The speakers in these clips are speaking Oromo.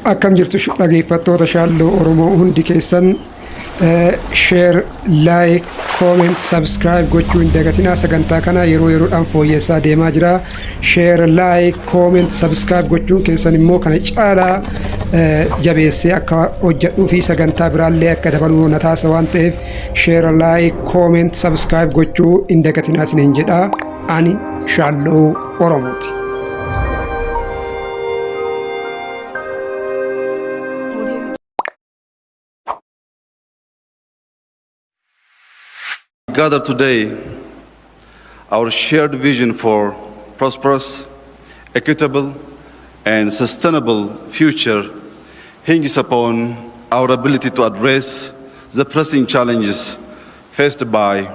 Akkam jirtu dhaggeeffattoota Shaalloo Oromoo hundi keessan? Share, like, comment, subscribe gochuu hin dagatinaa. Sagantaa kana yeroo yeroodhaan fooyyessaa deemaa jira. Share, like, comment, subscribe gochuun keessan immoo kana caalaa jabeessee akka hojjedhuu fi sagantaa biraallee akka dabaluu na taasisa waan ta'eef, share, like, comment, subscribe gochuu hin dagatinaa isiniin jedha. Ani Shaalloo Oromooti. Gather today, our shared vision for prosperous, equitable, and sustainable future hinges upon our ability to address the pressing challenges faced by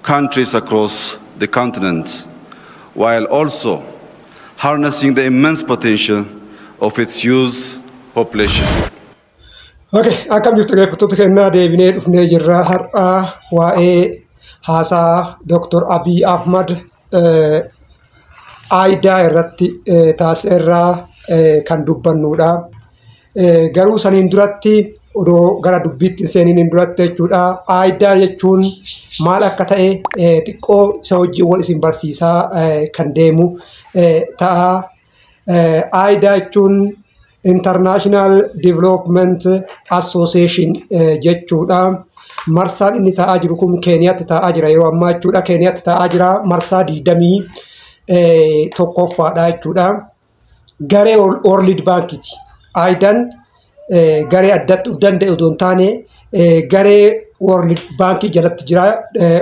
countries across the continent, while also harnessing the immense potential of its youth population. Okay, akkam jirtu dhaggeeffattoota keenyaa? Deebinee dhufnee jirra. Har'a waa'ee haasaa Dr. Abiy Ahmad aayidaa irratti taasiserraa kan dubbannudha. Garuu saniin duratti, odoo gara dubbiitti hin seeniin duratti jechuudha. Aayidaa jechuun maal akka ta'e xiqqoo isa wajjin wal isin barsiisaa kan deemu ta'a. Aayidaa jechuun International Development Association jechuudha. Marsaan inni taa'aa jiru kun Keeniyaatti taa'aa jira yeroo ammaa jechuudha. Keeniyaatti taa'aa jira, marsaa 21ffaadha jechuudha. Garee World Bankiiti. Aayidaan garee addatti of danda'e otoo hin taane, garee World Baankii jalatti jira.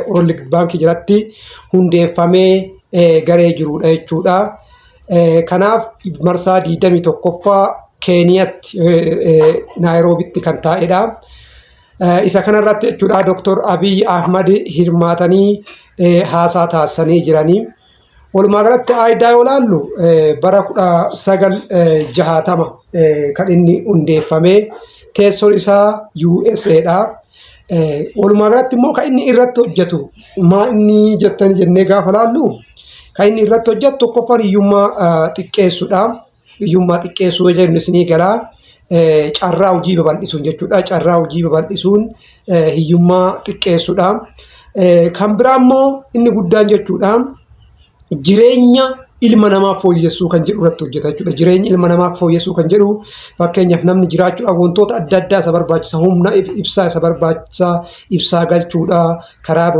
World Baankii jalatti hundeeffamee garee jirudha jechuudha. Kanaaf marsaa 21ffaa Keeniyaatti Naayiroobitti kan taa'edha. Isa kanarratti jechuudha Dr. Abiy Ahmad hirmaatanii haasaa taasisanii jiranii. Walumaa galatti aayidaa yoo ilaallu, bara 1960 kan inni hundeeffame, teessoon isaa USA dha. Walumaa galatti immoo kan inni irratti hojjetu maa inni jettan jennee gaafa ilaallu, kan inni irratti hojjetu tokkoffaan hiyyummaa xiqqeessuudha. Hiyyummaa xiqqeessuu yoo jennu isinii galaa, carraa hojii babal'isuun jechuudha. Carraa hojii babal'isuun hiyyummaa xiqqeessuudha. Kan biraa immoo inni guddaan jechuudha, jireenya ilma namaa fooyyessuu kan jedhu irratti hojjeta jechuudha. Jireenya ilma namaa fooyyessuu kan jedhu, fakkeenyaaf namni jiraachuudhaaf wantoota adda addaa isa barbaachisa. Humna ibsaa isa barbaachisa, ibsaa galchuudha, karaa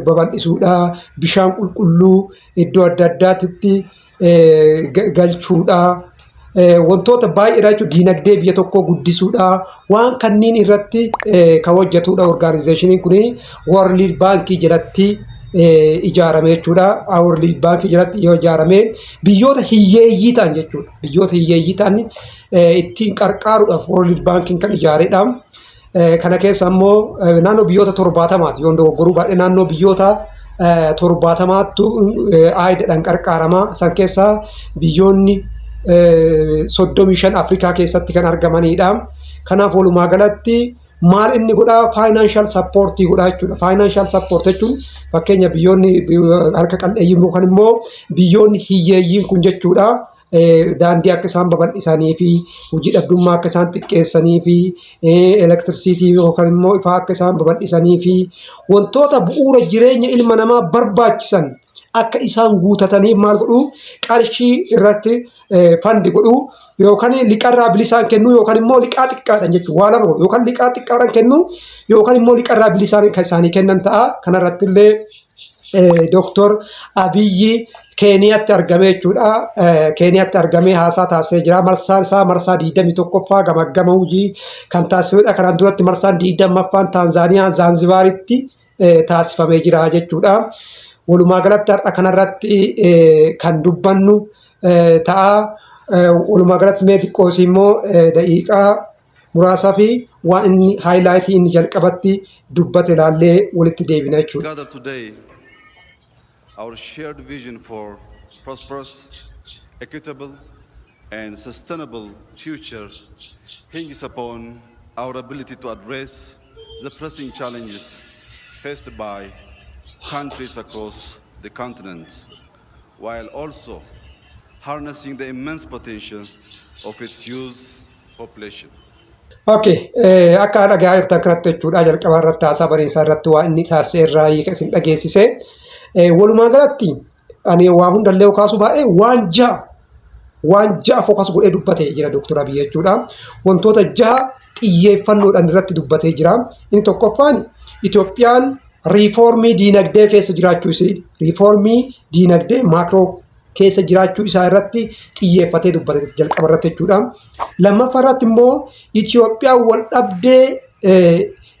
babal'isuudha, bishaan qulqulluu iddoo adda addaatitti galchuudha. Wantoota baay'eedha jechuudha. Diinagdee biyya tokkoo guddisuudha. Waan kanneen irratti kan hojjetudha. Organizationiin kun World Baankii jalatti ijaarame jechuudha. World Baankii jalatti yoo ijaarame, biyyoota hiyyeeyyii ta'an jechuudha. Biyyoota hiyyeeyyii ta'an ittiin qarqaaruudhaaf World Baankiin kan ijaaredha. Kana keessa immoo naannoo biyyoota 70ti, yoon dogoggoruu baadhee, naannoo biyyoota 70tu aayidaadhaan qarqaarama. San keessaa biyyoonni 35 Afrikaa keessatti kan argamanidha. Kanaaf walumaa galatti maal inni godhaa? Financial supportii godhaa jechuudha. Financial support jechuun fakkeenya biyyoonni harka qal'eeyyiin yookaan immoo biyyoonni hiyyeeyyiin kun jechuudha, daandii akka isaan babal'isanii fi hojii dhabdummaa akka isaan xiqqeessanii fi elektirisiitii yookaan immoo ifaa akka isaan babal'isanii fi wantoota bu'uura jireenya ilma namaa barbaachisan akka isaan guutataniif maal godhu? Qarshii irratti fund godhu, yookaan liqarraa bilisaan kennu, yookaan immoo liqaa xiqqaadhaan jechuudha. Waa lama godhu: yookaan liqaa xiqqaadhaan kennu, yookaan immoo liqarraa bilisaan kan isaanii kennan ta'a. Kanarratti illee Dooktor Abiyyi Keeniyaatti argamee jechuudha. Keeniyaatti argamee haasaa taasisee jira. Marsaan isaa marsaa 21ffaa gamaggama hojii kan taasifamedha. Kanaan duratti marsaan 20ffaan Taanzaaniyaa Zaanzibaaritti taasifamee jira jechuudha. Walumaa galatti har'a kanarratti kan dubbannu ta'a. Walumaa galatti mee xiqqoosii immoo daqiiqaa muraasaa fi waan inni highlightii inni jalqabatti dubbate ilaallee walitti deebina jechuudha. Gather today, our shared vision for prosperous, equitable, and sustainable future hinges upon our ability to address the pressing challenges faced by countries across the continent, while also harnessing the immense potential of its youth population. Okay, akka dhagaa jirtan kanatti jechuudha, jalqaba irratti haasaa baniinsaa irratti waa inni taasise irraa hiika isin dhageessise. Walumaa galatti ani waa hundallee kaasuu baay'ee waan ja'a focus godhee dubbatee jira Dooktar Abiy jechuudha. Wantoota 6 xiyyeeffannoodhaan irratti dubbatee jira. Inni tokkoffaan Itoophiyaan riifoormii diinagdee keessa jiraachuu isii, riifoormii diinagdee macro keessa jiraachuu isaa irratti xiyyeeffatee dubbate jalqaba irratti jechuudha. Lammaffaa irratti immoo Itoophiyaan wal dhabdee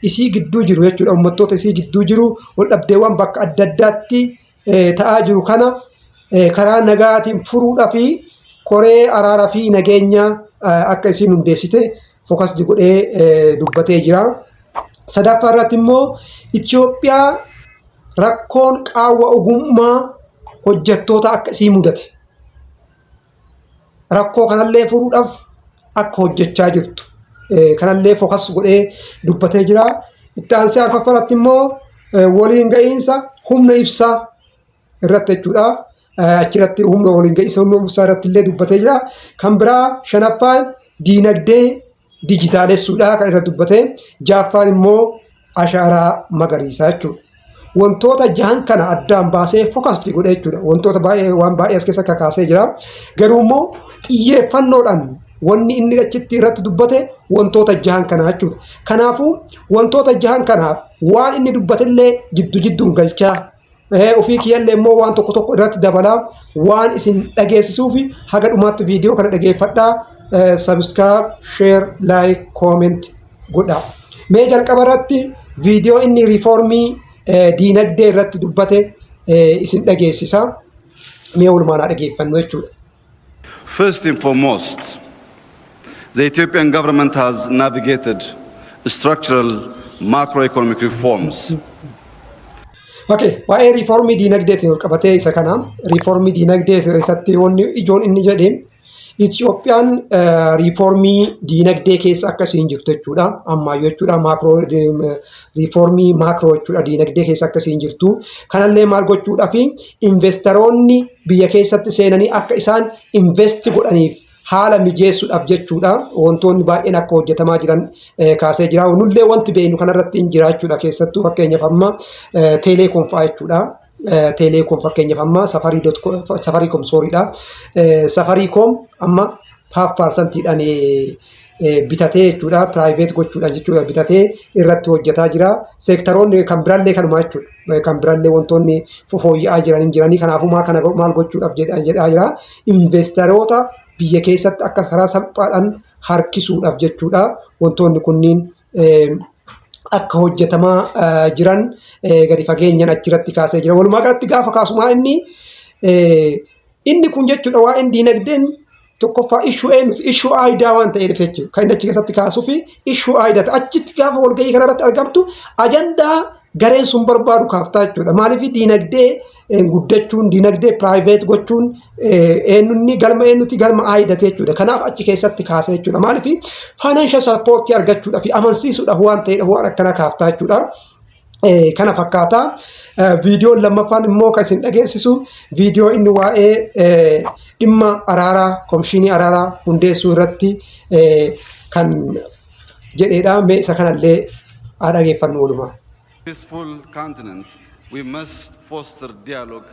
isii gidduu jiru jechuudha. Uummattoota isii gidduu jiru, wal dhabdeewwan bakka adda addaatti ta'aa jiru kana karaa nagaatiin furuudhaa fi koree araaraa fi nageenya akka isiin hundeessite focus godhee dubbatee jira. Sadaffaa irratti immoo Itoophiyaa rakkoon qaawwa ogummaa hojjettoota akka isii mudate. Rakkoo kanallee furuudhaaf akka hojjechaa jirtu. Kanallee focus godhee dubbatee jira. Itti aansee arfaffaa irratti immoo waliin ga'iinsa humna ibsaa irratti jechuudha. Achirratti humna waliin ga'iinsa humna ibsaa irratti illee dubbatee jira. Kan biraa shanaffaan diinagdee dijitaalessuudha kan irratti dubbatee. Ja'affaan immoo ashaaraa magariisaa jechuudha. Wantoota jahan kana addaan baasee focus godhee jechuudha. Wantoota baay'ee, waan baay'ee as keessa kakaasee jira. Garuu immoo xiyyeeffannoodhaan wanni inni achitti irratti dubbate wantoota jahan kana jechuudha. Kanaafuu wantoota jahan kanaaf waan inni dubbatellee jiddu jidduun galchaa, ofii kiyyallee immoo waan tokko tokko irratti dabalaa waan isin dhageessisuuf haga dhumaatti viidiyoo kana dhageeffadhaa. Subscribe, share, like, comment godhaa. Mee jalqaba irratti viidiyoo inni riifoormii diinagdee irratti dubbate isin dhageessisa. Mee walumaan haa dhageeffannu jechuudha. First and foremost, the Ethiopian government has navigated structural macroeconomic reforms. Okay, waa'ee riifoormii diinagdeetiin wal qabatee isa kana, riifoormii diinagdee keessatti wanni ijoon inni jedhe Itoophiyaan riifoormii diinagdee keessa akka isiin jirtu jechuudha. Ammayyuu jechuudha, macro, riifoormii macro jechuudha, diinagdee keessa akka isiin jirtu. Kanallee maal gochuudhaaf, investoroonni biyya keessatti seenanii akka isaan invest godhaniif haala mijeessuudhaaf jechuudha. Wantoonni baay'een akka hojjetamaa jiran kaasee jira. Nullee wanti beeknu kanarratti hin jira jechuudha. Keessattuu fakkeenyaaf amma teeleekoom fa'aa jechuudha. Teeleekoom fakkeenyaaf amma Safariikoom, sorry dha. Safariikoom amma 5%iidhaan bitatee jechuudha. Private gochuudhaan jechuudha, bitatee irratti hojjetaa jira. Seektaroonni kan biraallee kanuma jechuudha. Kan biraallee wantoonni fooyya'aa jiran hin jiranii. Kanaafuu maal kana maal gochuudhaaf jedhaa jira. Investoroota biyya keessatti akka karaa salphaadhaan harkisuudhaaf jechuudha. Wantoonni kunniin akka hojjetamaa jiran gadi fageenyaan achirratti kaasee jira. Walumaa galatti gaafa kaasumaa inni kun jechuudha, waa'een diinagdeen tokkoffaa issue eenyuti? Issue aayidaa waan ta'eef jechuudha. Kan inni achi keessatti kaasuu fi issue aayidaa achitti gaafa walgahii kanarratti argamtu ajandaa gareen sun barbaadu kaaftaa jechuudha. Maaliif, diinagdee guddachuun, diinagdee private gochuun eenyunni galma eenyuti? Galma aayidate jechuudha. Kanaaf achi keessatti kaasa jechuudha. Maaliif, financial support argachuudhaaf, amansiisuudhaaf waan ta'eedha, waan akkana kaaftaa jechuudha. Kana fakkaata. Viidiyoon lammaffaan immoo kan isin dhageessisu viidiyoo inni waa'ee dhimma araaraa, komishinii araaraa hundeessuu irratti kan jedhedha. Mee isa kanallee haa dhageeffannu walumaa. Peaceful continent, we must foster dialogue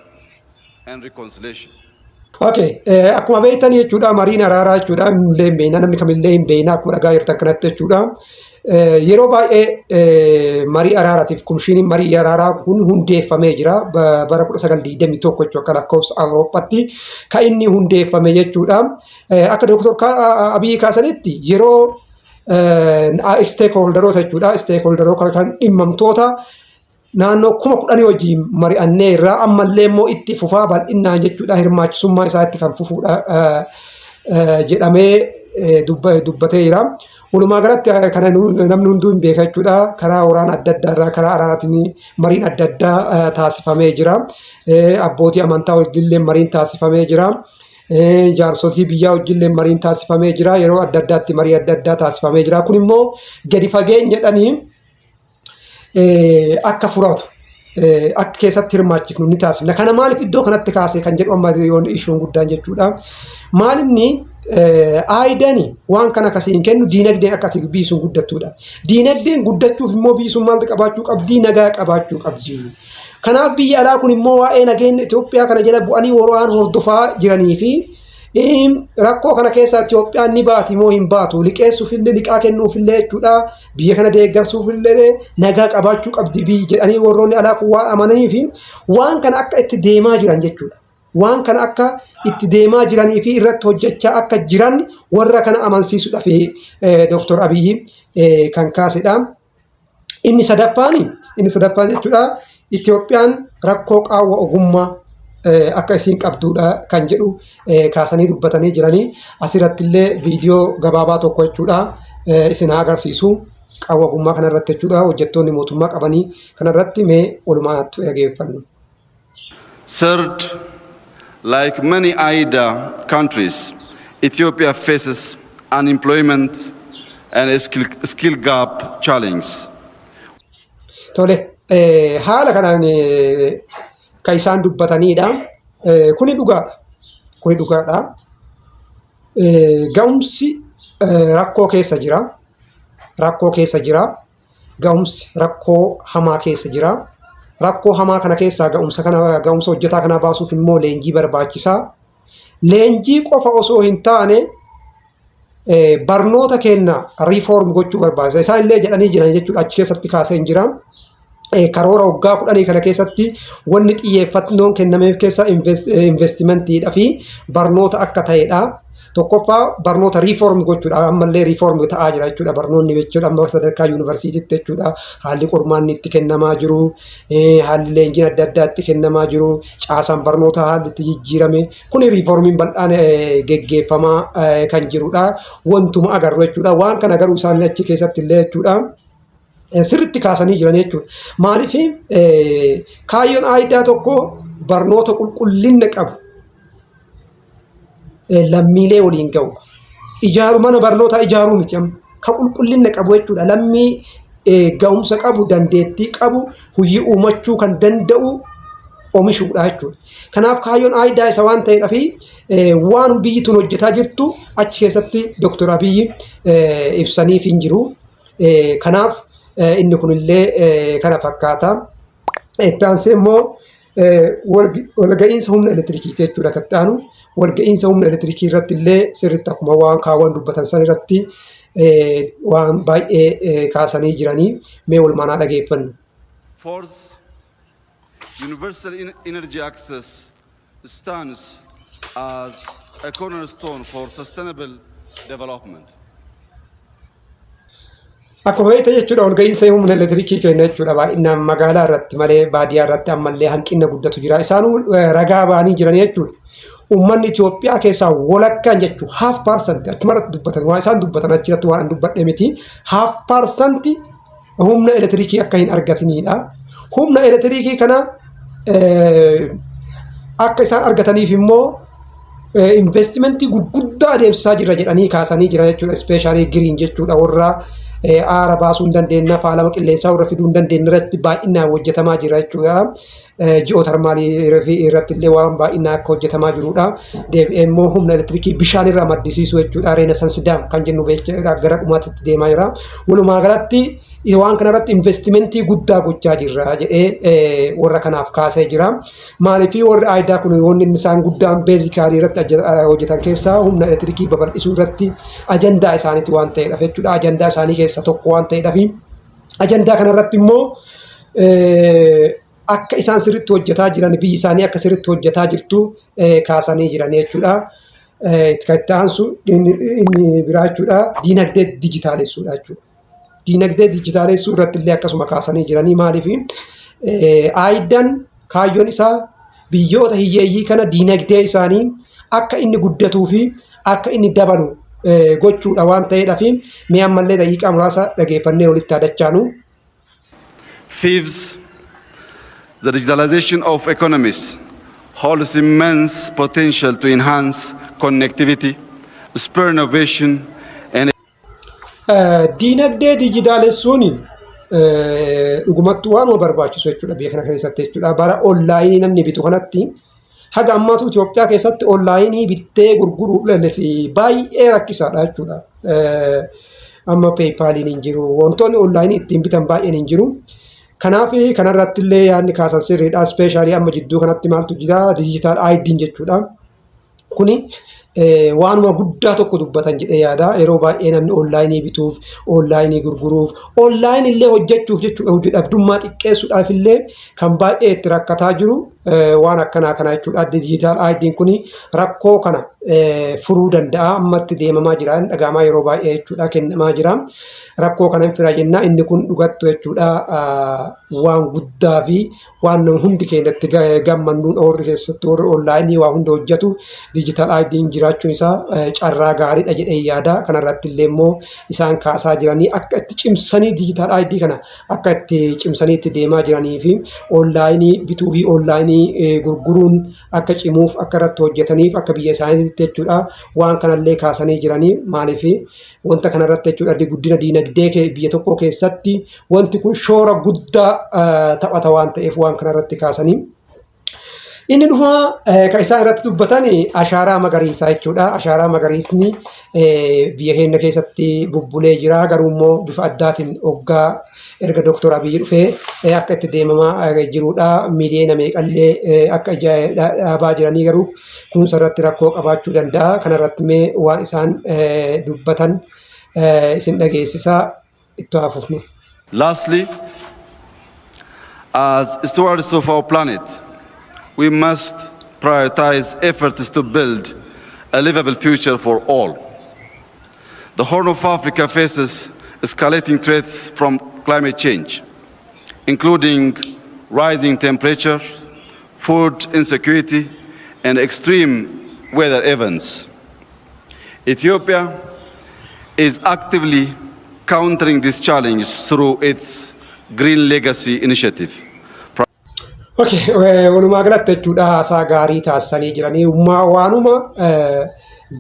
and reconciliation. Okay, akkuma beektan jechuudha, mariin araaraa jechuudha illee hin beekna, namni kamillee hin beekna, akkuma dhagaa jirtan kanatti jechuudha. Yeroo baay'ee marii araaraatiif komishiniin marii araaraa kun hundeeffamee jira bara 1921 jechuudha, akka lakkoofsa Awurooppaatti kan inni hundeeffame jechuudha. Akka Dooktor Abiyyi kaasanitti yeroo stakeholderoota jechuudha, stakeholderoota kan dhimmamtoota naannoo 10,000 wajjin mari'annee irraa, ammallee immoo itti fufaa bal'inaan jechuudha, hirmaachisummaa isaa itti kan fufuudha jedhamee dubbatee jira. Walumaa galatti kana namni hunduu hin beeka jechuudha. Karaa waraana adda addaa irraa karaa araaraatiin mariin adda addaa taasifamee jira. Abbootii amantaa wajjillee mariin taasifamee jira. Jaarsotii biyyaa wajjillee mariin taasifamee jira. Yeroo adda addaatti marii adda addaa taasifamee jira. Kun immoo gadi fageenyadhanii akka furatu akka keessatti hirmaachifnu ni taasifna. Kana maaliif iddoo kanatti kaase kan jedhu amma yoon ishuun guddaan jechuudha. Maalinni aayidani waan kana akkasiin kennu diinagdeen akkasii biyyi sun guddattuudha. Diinagdeen guddachuuf immoo biyyi sun maaltu qabaachuu qabdi? Nagaa qabaachuu qabdi. Kanaaf biyya alaa kun immoo waa'ee nageenya Itoophiyaa kana jala bu'anii waan hordofaa jiranii fi rakkoo kana keessa Itoophiyaan ni baati moo hin baatu, liqeessuufillee, liqaa kennuufillee jechuudha, biyya kana deeggarsuufillee nagaa qabaachuu qabdi biyyi jedhanii warroonni alaa kun waan amananii fi waan kana akka itti deemaa jiran jechuudha. Waan kana akka itti deemaa jiranii fi irratti hojjechaa akka jiran warra kana amansiisuudhaaf Dooktor Abiyyi kan kaasedha. Inni sadaffaan jechuudha, Itoophiyaan rakkoo qaawwa ogummaa akka isiin qabdudha kan jedhu kaasanii dubbatanii jiranii. Asirratti illee viidiyoo gabaabaa tokko jechuudha isin haa agarsiisu. Qaawwa ogummaa kanarratti jechuudha, hojjettoonni mootummaa qabanii kanarratti mee walumaatti dhageeffannu. Third, like many IDA countries, Ethiopia faces unemployment and a skill gap challenge. Tole, haala kanaan kan isaan dubbatanidha. Kuni dhugaadha. Kuni dhugaadha. Ga'umsi rakkoo keessa jira. Rakkoo keessa jira. Ga'umsi rakkoo hamaa keessa jira. Rakkoo hamaa kana keessaa ga'umsa kana, ga'umsa hojjetaa kana baasuuf immoo leenjii barbaachisaa. Leenjii qofa osoo hin taane barnoota kenna reform gochuu barbaachisa. Isaan illee jedhanii jiran jechuudha, achi keessatti kaasee hin jira. Karoora waggaa 10 kana keessatti wanni xiyyeeffannoon kennameef keessa investimentiidha fi barnoota akka ta'edha. Tokkoffaa barnoota reform gochuudha. Ammallee reform ta'aa jira jechuudha. Barnoonni jechuudha amma sadarkaa yuunivarsiitiitti jechuudha. Haalli qormaanni itti kennamaa jiru, haalli leenjiin adda addaa itti kennamaa jiru, caasaan barnoota haalli itti jijjiirame. Kuni reformiin bal'aan geggeeffamaa kan jirudha. Wantuma agarru jechuudha. Waan kana garuu isaan achi keessatti illee jechuudha sirriitti kaasanii jiran jechuudha. Maaliif? Kaayyoon aayidaa tokko barnoota qulqullina qabu lammiilee waliin ga'u. Ijaaru, mana barnootaa ijaaruu miti amma. Ka qulqullina qabu jechuudha. Lammii ga'umsa qabu, dandeettii qabu, hojii uumachuu kan danda'u oomishuudha jechuudha. Kanaaf kaayyoon aayidaa isa waan ta'eedhaaf waan biyyi tun hojjetaa jirtu achi keessatti Dooktor Abiyyi ibsaniif hin jiru. Kanaaf inni kunillee kana fakkaata. Itti aansee immoo walga'iinsa humna elektirikiiti jechuudha kan itti aanu. Walga'iinsa humna elektirikii irratti illee sirriitti akkuma waan kaawwan dubbatan san irratti waan baay'ee kaasanii jiranii, mee walumaan dhageeffannu. Fourth, universal energy access stands as a cornerstone for sustainable development. Akkuma beektan jechuudha, walga'iinsa humna elektirikii kenna jechuudha, baay'inaan magaalaa irratti malee baadiyyaa irratti ammallee hanqina guddatu jira. Isaanuu ragaa ba'anii jiran jechuudha. Uummanni Itoophiyaa keessaa walakkaan jechuudha, half percent achuma irratti dubbatan, waan isaan dubbatan achirratti waan dubbadhe miti, half percent humna elektirikii akka hin argatinidha. Humna elektirikii kana akka isaan argataniif immoo investimentii gurguddaa adeemsisaa jira jedhanii kaasanii jiran jechuudha. Especially green jechuudha, warra aara baasuu hin dandeenye, faalama qilleensaa warra fiduu hin dandeenye irratti baay'inaan hojjetamaa jira jechuudha. Geothermalii irratti illee waan baay'inaan akka hojjetamaa jirudha. Deebi'ee immoo humna elektirikii bishaan irraa maddisiisuu jechuudha. Renaissance Dam kan jennu gara dhumaatti deemaa jira. Walumaa galatti waan kanarratti investimentii guddaa gochaa jirra jedhee warra kanaaf kaasee jira. Maaliif? Warri aayidaa kun wanni inni isaan guddaan basically irratti hojjetan keessaa humna elektirikii babal'isuu irratti ajandaa isaaniiti waan ta'eedhaaf jechuudha. Ajandaa isaanii keessaa tokko waan ta'eedhaaf ajandaa kanarratti immoo akka isaan sirriitti hojjetaa jiran, biyyi isaanii akka sirriitti hojjetaa jirtu kaasanii jiran jechuudha. Kan itti aansu inni biraa jechuudha, diinagdee dijitaalessuudha jechuudha. Diinagdee dijitaalessuu irratti illee akkasuma kaasanii jiranii. Maaliif? Aayidaan kaayyoon isaa biyyoota hiyyeeyyii kana diinagdee isaanii akka inni guddatuu fi akka inni dabalu gochuudha waan ta'eedhaaf, mee ammallee daqiiqaa muraasa dhageeffannee walitti adachaanu. Fifth, the digitalization of economies holds immense potential to enhance connectivity, spur innovation, and Diinagdee dijitaalessuun Dhugumattuu waanuma barbaachisu jechuudha biyya kana keessatti jechuudha. Bara online namni bitu kanatti haga ammaatu Itoophiyaa keessatti online bittee gurguruudhaan fi baay'ee rakkisaadha jechuudha. Amma PayPaliin hin jiru, wantoonni online ittiin bitan baay'een hin jiru. Kanaaf kanarratti illee yaadni kaasan sirriidha. Especially amma jidduu kanatti maaltu jira? Digital IDn jechuudha. Kuni waanuma guddaa tokko dubbatan jedhee yaada. Yeroo baay'ee namni online bituuf, online gurguruuf, online illee hojjechuuf jechuudha. Hojii dhabdummaa xiqqeessuudhaaf illee kan baay'ee itti rakkataa jiru waan akkanaa kana jechuudha. Digital IDn kuni rakkoo kana furuu danda'a. Ammatti deemamaa jira. Dhagahamaa yeroo baay'ee jechuudha kennamaa jira. Rakkoo kana hin fira jenna. Inni kun dhugattu jechuudha, waan guddaa fi waan hundi keenya itti gammannuun, warri keessatti warri online waa hunda hojjetu digital IDn jiraachuun isaa carraa gaariidha jedhee yaada. Kanarratti illee immoo isaan kaasaa jiranii akka itti cimsanii digital ID kana akka itti cimsanii itti deemaa jiranii fi online bituu fi online gurguruun akka cimuuf akka irratti hojjetaniif akka biyya isaaniitti jechuudha, waan kanallee kaasanii jiranii. Maaliif wanta kanarratti jechuudha, guddina diinagdee biyya tokko keessatti wanti kun shoora guddaa taphata waan ta'eef waan kanarratti kaasanii. Inni dhuma kan isaan irratti dubbatan ashaaraa magariisaa jechuudha. Ashaaraa magariisni biyya keenya keessatti bubbulee jira. Garuu immoo bifa addaatiin hoggaa erga Dooktor Abiyyi dhufee akka itti deemamaa jirudha. Miliyoona meeqallee akka dhaabaa jiranii, garuu kunuunsa irratti rakkoo qabaachuu danda'a. Kanarratti mee waan isaan dubbatan isin dhageessisaa, itti haafufnu. Lastly, as stewards of our planet, we must prioritize efforts to build a livable future for all. The Horn of Africa faces escalating threats from climate change, including rising temperature, food insecurity, and extreme weather events. Ethiopia is actively countering this challenge through its Green Legacy Initiative. Okay, walumaa galatti jechuudha, haasaa gaarii taasisanii jiranii waanuma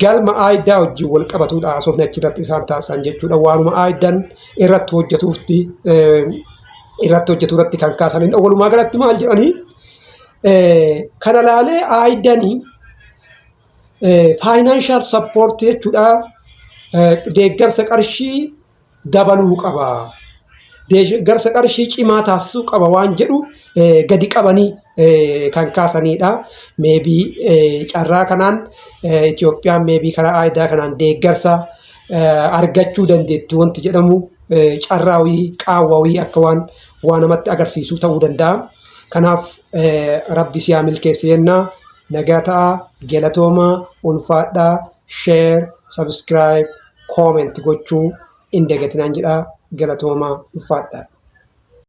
galma aayidaa wajjin wal qabatudha haasofni achirratti isaan taasisan jechuudha. Waanuma aayidaan irratti hojjetuufti irratti hojjetu irratti kan kaasanidha. Walumaa galatti maal jedhanii, kana laalee aayidanii financial support jechuudha, deeggarsa qarshii dabaluu qaba. Deeggarsa qarshii cimaa taasisuu qaba waan jedhu gadi qabanii kan kaasanidha. Maybe carraa kanaan Itoophiyaan maybe karaa aayidaa kanaan deeggarsa argachuu dandeetti wanti jedhamu carraawii qaawwawii akka waan waa namatti agarsiisuu ta'uu danda'a. Kanaaf Rabbi siyaa milkeesse jennaa, nagaa ta'aa, galatoomaa, ulfaadhaa, share, subscribe, comment gochuu hin dagatinaan jedhaa, galatoomaa, ulfaadhaa.